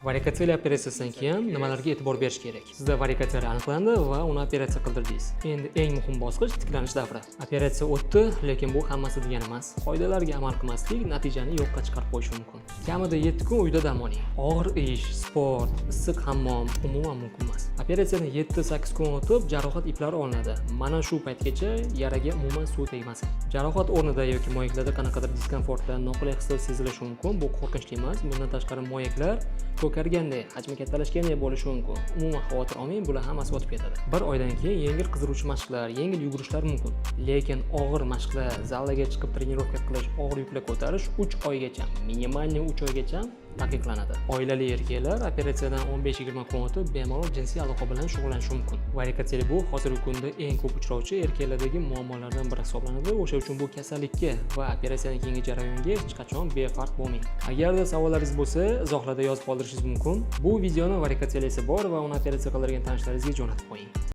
Varikotseliya operatsiyasidan keyin nimalarga e'tibor berish kerak? Sizda varikotseliya aniqlandi va uni operatsiya qildirdingiz. Endi eng muhim bosqich – tiklanish davri. Operatsiya o'tdi, lekin bu hammasi degani emas. Qoidalarga amal qilmaslik natijani yo'qqa chiqarib qo'yishi mumkin. Kamida 7 kun uyda dam oling. Og'ir ish, sport, issiq hammom umuman mumkin emas. Operatsiyadan 7-8 kun o'tib, jarohat iplari olinadi. Mana shu paytgacha yaraga umuman suv tegmasin. Jarohat o'rnida yoki moyaklarda qanaqadir diskomfortlar, noqulay hislar sezilishi mumkin. Bu qo'rqinchli emas. Bundan tashqari, moyaklar ko'karganday, hajmi kattalashganday bo'lishi mumkin. Umuman xavotir olmang, bular hammasi o'tib ketadi. Bir oydan keyin yengil qizdiruvchi mashqlar, yengil yugurishlar mumkin. Lekin og'ir mashqlar, zalaga chiqib trenirovka qilish, og'ir yuklar ko'tarish 3 oygacha, минимальный 3 oygacha taqiqlanadi. Oilali erkaklar operatsiyadan 15-20 kun o'tib bemalol jinsiy aloqa bilan shug'ullanishi mumkin. Varikotseliya bu hozirgi kunda eng ko'p uchrovchi erkaklardagi muammolardan biri hisoblanadi. O'sha uchun bu kasallikka va operatsiyadan keyingi jarayonga hech qachon befarq bo'lmang. Agarda savollaringiz bo'lsa, izohlarda yozib qoldirishingiz mumkin. Bu videoni varikotseliyasi bor va uni operatsiya qildirgan tanishlaringizga jo'natib qo'ying.